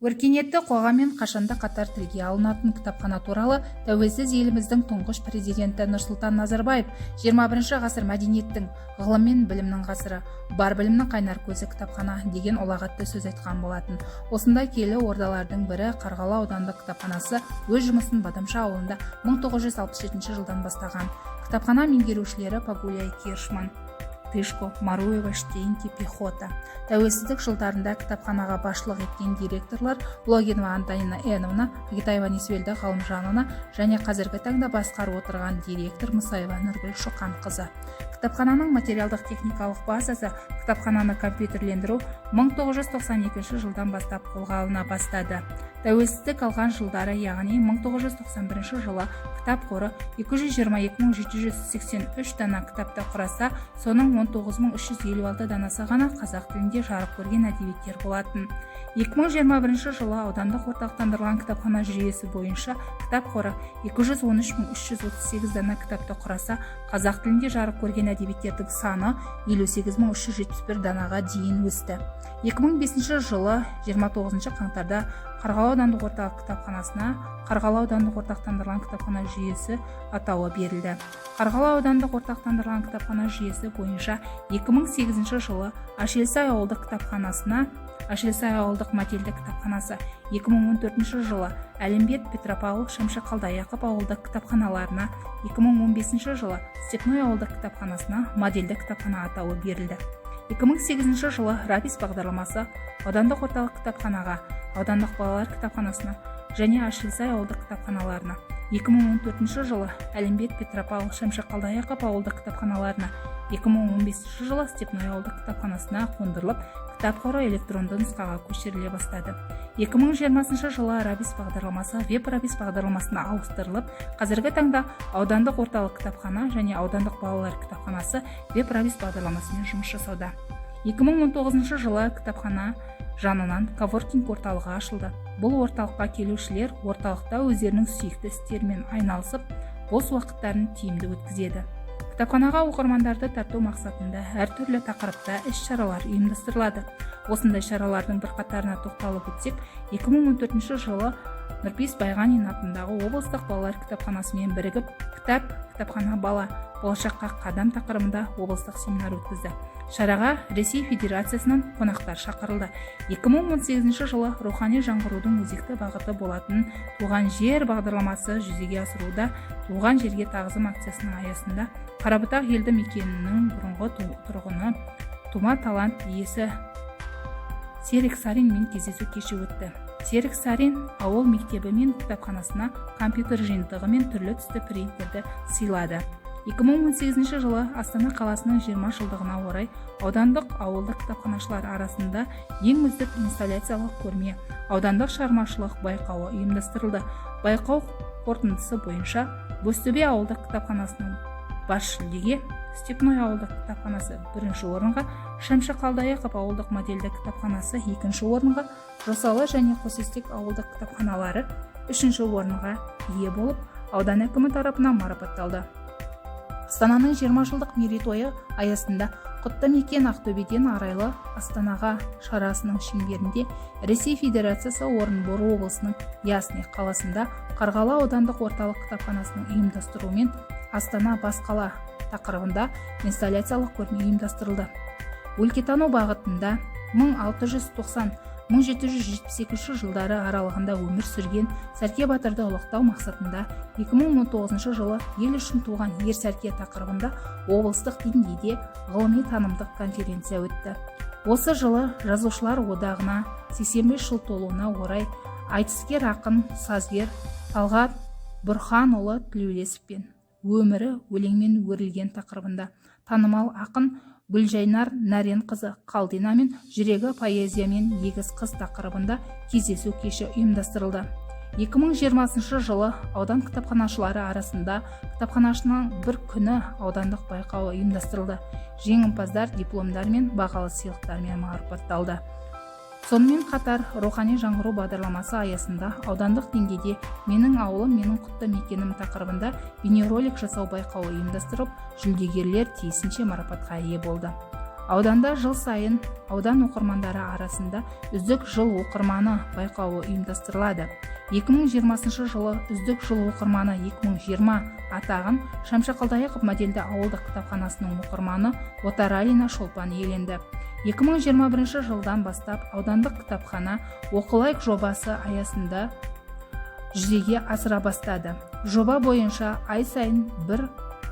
Өркениетті қоғаммен қашанда қатар тілге алынатын кітапхана туралы тәуелсіз еліміздің тұңғыш президенті Нұрсұлтан Назарбаев «21 ғасыр – мәдениеттің, ғылым мен білімнің ғасыры, бар білімнің қайнар көзі – кітапхана» деген ұлағатты сөз айтқан болатын. Осындай киелі ордалардың бірі Қарғалы аудандық кітапханасы өз жұмысын Бадамша ауылында 1967 жылдан бастаған. Кітапхана меңгерушілері Пагуляй, Киршман, Тышко, Маруева, Штейнке, Пехота. Тәуелсіздік жылдарында кітапханаға басшылық еткен директорлар Логинова Антонина Эновна, Агитаева Несібелді Ғалымжановна және қазіргі таңда басқарып отырған директор Мұсаева Нұргүл Шоқанқызы. Кітапхананың материалдық техникалық базасы. Кітапхананы компьютерлендіру 1992 жылдан бастап қолға алына бастады. Тәуелсіздік алған жылдары, яғни 1991 жылы кітап қоры 222 783 дана кітапты құраса, соның 19 356 данасы ғана қазақ тілінде жарық көрген әдебиеттер болатын. 2021 жылы аудандық орталықтандырылған кітапхана жүйесі бойынша кітап қоры 213 338 дана кітапты құраса, қазақ тілінде жарық көрген әдебиеттердің саны 58 371 данаға дейін өсті. 2005 жылы 29 қаңтарда Қарғалы аудандық орталық кітапханасына Қарғалы аудандық орталықтандырылған кітапхана жүйесі атауы берілді. Қарғалы аудандық орталықтандырылған кітапхана жүйесі бойынша 2008 жылы Ашелсай ауылдық кітапханасына Ашелсай ауылдық модельді кітапханасы, 2014 жылы Әлімбет, Петропавл, Шәмші Қалдаяқов ауылдық кітапханаларына, 2015 жылы Степной ауылдық кітапханасына модельді кітапхана атауы берілді. 2008 жылы Рабис бағдарламасы аудандық орталық кітапханаға, аудандық балалар кітапханасына және Ашелсай ауылдық кітапханаларына, 2014 жылы Әлімбет, Петропавл, Шәмші Қалдаяқов ауылдық кітапханаларына, 2015 жылы Степной ауылдық кітапханасына қондырылып, кітап қоры электронды нұсқаға көшіріле бастады. 2020 жылы Рабис бағдарламасы Веб Рабис бағдарламасына ауыстырылып, қазіргі таңда аудандық орталық кітапхана және аудандық балалар кітапханасы Веб Рабис бағдарламасымен жұмыс жасауда. 2019 жылы кітапхана жанынан коворкинг орталығы ашылды. Бұл орталыққа келушілер орталықта өздерінің сүйікті істерімен айналысып, бос уақыттарын тиімді өткізеді. Кітапханаға оқырмандарды тарту мақсатында әртүрлі тақырыпта іс-шаралар ұйымдастырылады. Осындай шаралардың бірқатарына тоқталып өтсек, 2014 жылы Нұрпейіс Байғанин атындағы облыстық балалар кітапханасымен бірігіп «Кітап, кітапхана, бала – болашаққа қадам» тақырыбында облыстық семинар өткізді. Шараға Ресей Федерациясынан қонақтар шақырылды. 2018 жылы рухани жаңғырудың өзекті бағыты болатын «Туған жер» бағдарламасы жүзеге асыруда «Туған жерге тағзым» акциясының аясында Қарабұтақ елді мекенінің бұрынғы тұрғыны, тума талант иесі Серік Саринмен кездесу кеші өтті. Серік Сарин ауыл мектебі мен кітапханасына компьютер жиынтығы мен түрлі түсті принтерді сыйлады. 2018 жылы Астана қаласының 20 жылдығына орай аудандық, ауылдық кітапханашылар арасында ең үздік инсталляциялық көрме аудандық шығармашылық байқауы ұйымдастырылды. Байқау қорытындысы бойынша Бозтөбе ауылдық кітапханасының бас жүлдеге, Степной ауылдық кітапханасы бірінші орынға, Шәмші Қалдаяқов ауылдық модельді кітапханасы екінші орынға, Жосалы және Қосестек ауылдық кітапханалары үшінші орынға ие болып, аудан әкімі тарапынан марапатталды. Астананың 20 жылдық мерейтойы аясында «Құтты мекен Ақтөбеден арайлы Астанаға» шарасының шеңберінде Ресей Федерациясы Орынбор облысының Ясный қаласында Қарғалы аудандық орталық кітапханасының ұйымдастыруымен «Астана – бас қала» тақырыбында инсталляциялық көрме ұйымдастырылды. Өлкетану бағытында 1690-1772 жылдары аралығында өмір сүрген Сәрке батырды ұлықтау мақсатында 2019 жылы «Ел үшін туған ер Сәрке» тақырыбында облыстық деңгейде ғылыми танымдық конференция өтті. Осы жылы Жазушылар одағына 85 жыл толуына орай айтыскер ақын, сазгер Талғат Бұрханұлы Тілеулесовпен «Өмірі өлеңмен өрілген» тақырыбында, танымал ақын Гүлжайнар Нәренқызы Қалдинамен «Жүрегі поэзиямен егіз қыз» тақырыбында кездесу кеші ұйымдастырылды. 2020 жылы аудан кітапханашылары арасында «Кітапханашының бір күні» аудандық байқауы ұйымдастырылды. Жеңімпаздар дипломдар мен бағалы сыйлықтармен марапатталды. Сонымен қатар «Рухани жаңғыру» бағдарламасы аясында аудандық деңгейде «Менің ауылым – менің құтты мекенім» тақырыбында бейнеролик жасау байқауы ұйымдастырып, жүлдегерлер тиісінше марапатқа ие болды. Ауданда жыл сайын аудан оқырмандары арасында «Үздік жыл оқырманы» байқауы ұйымдастырылады. 2020 жылы «Үздік жыл оқырманы 2020» атағын Шәмші Қалдаяқов модельді ауылдық кітапханасының оқырманы Отаралина Шолпан иеленді. 2021 жылдан бастап аудандық кітапхана «Оқылайық» жобасы аясында жүзеге асыра бастады. Жоба бойынша ай сайын бір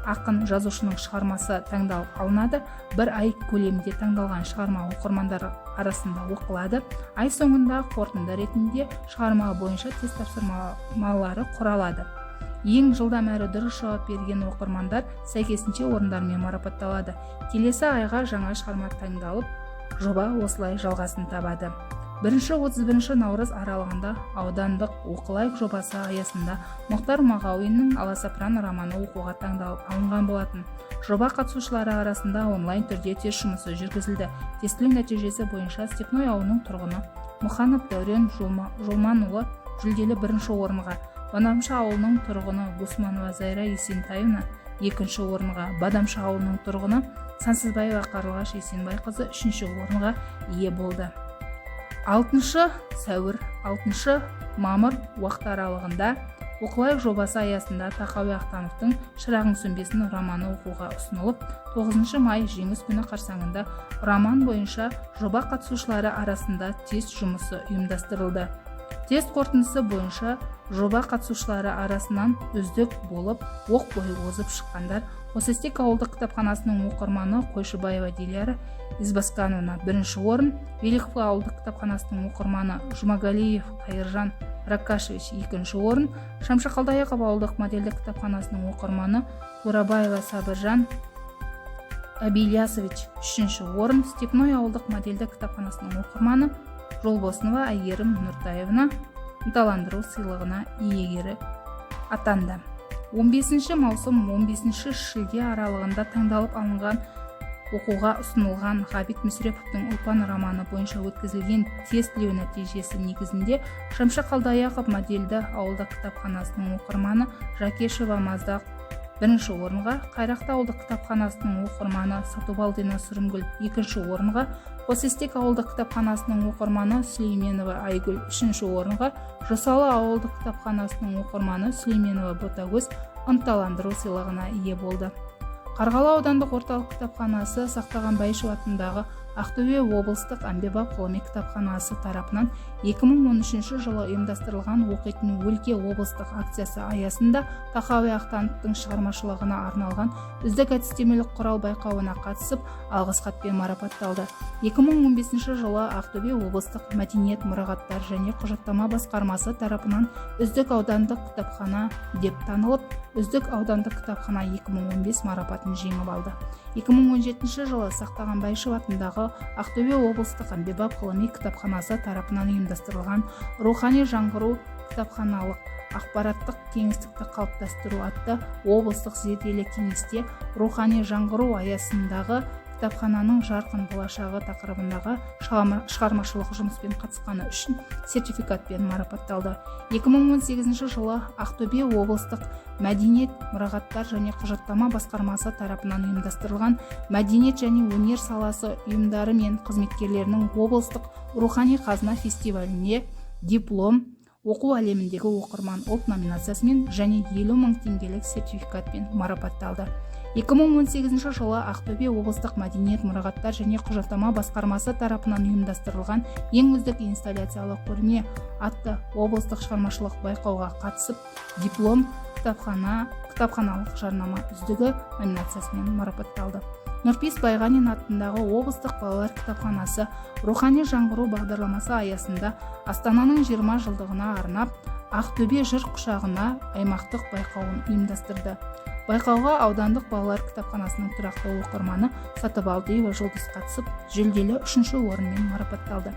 ақын жазушының шығармасы таңдалып алынады. Бір ай көлемінде таңдалған шығарма оқырмандар арасында оқылады. Ай соңында қорытынды ретінде шығарма бойынша тест тапсырмалары құралады. Ең жылдам әрі дұрыс жауап берген оқырмандар сәйкесінше орындармен марапатталады. Келесі айға жаңа шығарма таңдалып, жоба осылай жалғасын табады. 1-31 наурыз аралығында аудандық «Оқылайық» жобасы аясында Мұхтар Мағауиннің «Аласапыран» романы оқуға таңдалып алынған болатын. Жоба қатысушылары арасында онлайн түрде тест жұмысы жүргізілді. Тестілеу нәтижесі бойынша Степной ауылының тұрғыны Мұханов Дәурен Жолманұлы жүлделі бірінші орынға, Бадамша ауылының тұрғыны Гусманова Зайра Есентаевна екінші орынға, Бадамша ауылының тұрғыны Сансызбаева Қарлығаш Есенбайқызы үшінші орынға ие болды. 6 сәуір 6 мамыр уақыт аралығында «Оқылайық» жобасы аясында Тахауи Ахтановтың «Шырағың сөнбесін» романы оқуға ұсынылып, 9 май, Жеңіс күні қарсаңында роман бойынша жоба қатысушылары арасында тест жұмысы ұйымдастырылды. Тест қорытындысы бойынша жоба қатысушылары арасынан үздік болып оқ бойы озып шыққандар: Қосестек ауылдық кітапханасының оқырманы Қойшыбаева Диляра Избаскановна бірінші орын, Велиховка ауылдық кітапханасының оқырманы Жұмагалиев Қайыржан Ракашевич екінші орын, Шәмші Қалдаяқов ауылдық модельдік кітапханасының оқырманы Турабаева Сабыржан Абильясович үшінші орын, Степной ауылдық модельдік кітапханасының оқырманы Жолбосынова Әйгерім Нұртаевна ынталандыру сыйлығына иегері атанды. 15 маусым 15 шілде аралығында таңдалып алынған, оқуға ұсынылған Ғабит Мүсіреповтің «Ұлпан» романы бойынша өткізілген тестілеу нәтижесі негізінде Шәмші Қалдаяқов модельді ауылдық кітапханасының оқырманы Жакешева Маздақ бірінші орынға, Қайрақты ауылдық кітапханасының оқырманы Сатубалдина Сырымгүл екінші орынға, Қосестек ауылдық кітапханасының оқырманы Сүлейменова Айгүл үшінші орынға, Жосалы ауылдық кітапханасының оқырманы Сүлейменова Ботагөз ынталандыру сыйлығына ие болды. Қарғалы аудандық орталық кітапханасы Сақтаған Бәйішев атындағы Ақтөбе облыстық әмбебап ғылыми кітапханасы тарапынан 2013 жылы ұйымдастырылған «Оқитын өлке» облыстық акциясы аясында Тахауи Ахтановтың шығармашылығына арналған «Үздік әдістемелік құрал» байқауына қатысып, алғыс хатпен марапатталды. 2015 жылы Ақтөбе облыстық мәдениет, мұрағаттар және құжаттама басқармасы тарапынан үздік аудандық кітапхана деп танылып, «Үздік аудандық кітапхана 2015» марапатын жеңіп алды. 2017 жылы Сақтаған Бәйішев атындағы Ақтөбе облыстық әмбебап ғылыми кітапханасы тарапынан ұйымдастырылған «Рухани жаңғыру: кітапханалық ақпараттық кеңістікті қалыптастыру» атты облыстық зерделі кеңесте рухани жаңғыру аясындағы кітапхананың жарқын болашағы тақырыбындағы шығармашылық жұмыспен қатысқаны үшін сертификатпен марапатталды. 2018 жылы Ақтөбе облыстық мәдениет, мұрағаттар және құжаттама басқармасы тарапынан ұйымдастырылған мәдениет және өнер саласы ұйымдары мен қызметкерлерінің облыстық «Рухани қазына» фестиваліне диплом, «Оқу әлеміндегі оқырман» ұлт номинациясымен және 50 000 теңгелік сертификатпен марапатталды. 2018 жылы Ақтөбе облыстық мәдениет, мұрағаттар және құжаттама басқармасы тарапынан ұйымдастырылған «Ең үздік инсталляциялық көрме» атты облыстық шығармашылық байқауға қатысып, диплом, кітапханалық жарнама үздігі номинациясымен марапатталды. Нұрпейіс Байғанин атындағы облыстық балалар кітапханасы «Рухани жаңғыру» бағдарламасы аясында Астананың 20 жылдығына арнап «Ақтөбе жыр құшағына» аймақтық байқауын ұйымдастырды. Байқауға аудандық балалар кітапханасының тұрақты оқырманы Сатыбалдиева Жұлдыз қатысып, жүлделі үшінші орынмен марапатталды.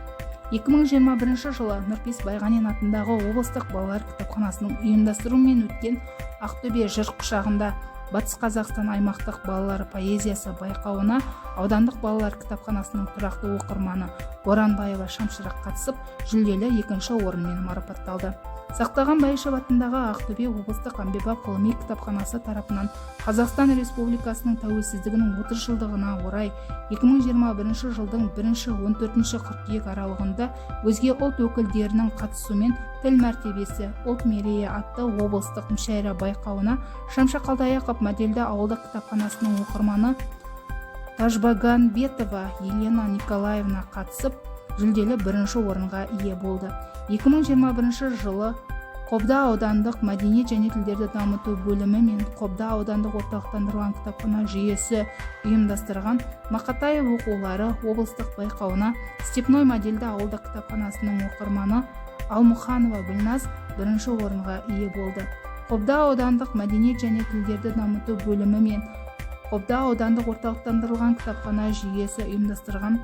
2021 жылы Нұрпейіс Байғанин атындағы облыстық балалар кітапханасының ұйымдастыруымен өткен «Ақтөбе жыр құшағында» Батыс Қазақстан аймақтық балалар поэзиясы байқауына аудандық балалар кітапханасының тұрақты оқырманы Боранбаева Шамшырақ қатысып, жүлделі екінші орынмен марапатталды. Сақтаған Бәйішев атындағы Ақтөбе облыстық әмбебап ғылыми кітапханасы тарапынан Қазақстан Республикасының тәуелсіздігінің 30 жылдығына орай 2021 жылдың 1-14 қыркүйек аралығында өзге ұлт өкілдерінің қатысуымен «Тіл мәртебесі – ұлт мерейі» атты облыстық мүшәйра байқауына Шәмші Қалдаяқов модельді ауылдық кітапханасының оқырманы Тажбаганбетова Елена Николаевна қатысып, жүлделі бірінші орынға ие болды. 2021 жылы Қобда аудандық мәдениет және тілдерді дамыту бөлімі мен Қобда аудандық орталықтандырылған кітапхана жүйесі ұйымдастырған «Мақатаев оқулары» облыстық байқауына Степной модельді ауылдық кітапханасының оқырманы Алмұханова Гүлназ бірінші орынға ие болды. Қобда аудандық мәдениет және тілдерді дамыту бөлімі мен Қобда аудандық орталықтандырылған кітапхана жүйесі ұйымдастырған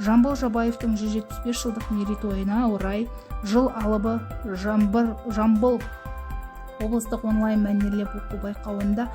Жамбыл Жабаевтың 175 жылдық мерейтойына орай «Жыл алыбы Жамбыл» облыстық онлайн мәнерлеп оқу байқауында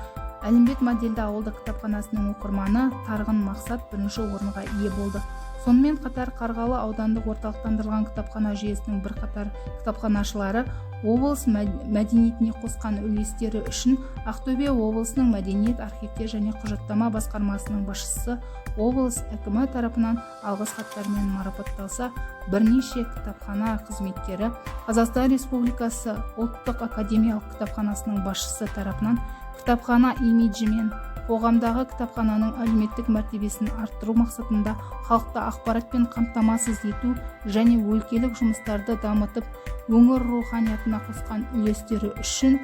Әлімбет модельді ауылдық кітапханасының оқырманы Тарғын Мақсат бірінші орынға ие болды. Сонымен қатар, Қарғалы аудандық орталықтандырылған кітапхана жүйесінің бірқатар кітапханашылары облыс мәдениетіне қосқан үлестері үшін Ақтөбе облысының мәдениет, архивтер және құжаттама басқармасының басшысы, облыс әкімі тарапынан алғыс хаттармен марапатталса, бірнеше кітапхана қызметкері Қазақстан Республикасы Ұлттық академиялық кітапханасының басшысы тарапынан кітапхана имиджі мен қоғамдағы кітапхананың әлеуметтік мәртебесін арттыру мақсатында халықты ақпаратпен қамтамасыз ету және өлкелік жұмыстарды дамытып, өңір руханиятына қосқан үлестері үшін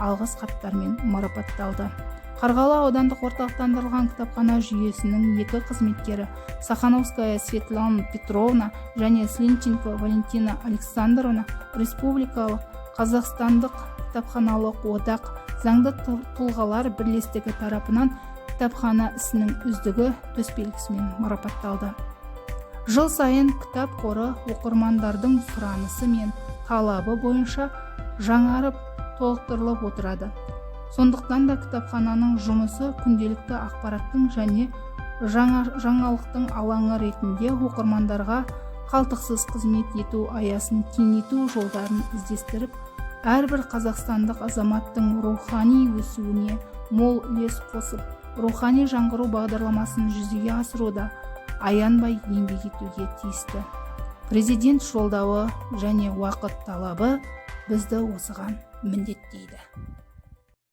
алғыс хаттармен марапатталды. Қарғалы аудандық орталықтандырылған кітапхана жүйесінің екі қызметкері Сахановская Светлана Петровна және Слинченко Валентина Александровна Республикалық Қазақстандық кітапханалық одақ заңды тұлғалар бірлестігі тарапынан «Кітапхана ісінің үздігі» төсбелгісімен марапатталды. Жыл сайын кітап қоры оқырмандардың сұранысы мен талабы бойынша жаңарып, толықтырылып отырады. Сондықтан да кітапхананың жұмысы күнделікті ақпараттың және жаңалықтың алаңы ретінде оқырмандарға қалтқысыз қызмет ету аясын кеңейту жолдарын іздестіріп, әрбір қазақстандық азаматтың рухани өсуіне мол үлес қосып, «Рухани жаңғыру» бағдарламасын жүзеге асыруда аянбай еңбек етуге тиісті. Президент Жолдауы және уақыт талабы бізді осыған міндеттейді.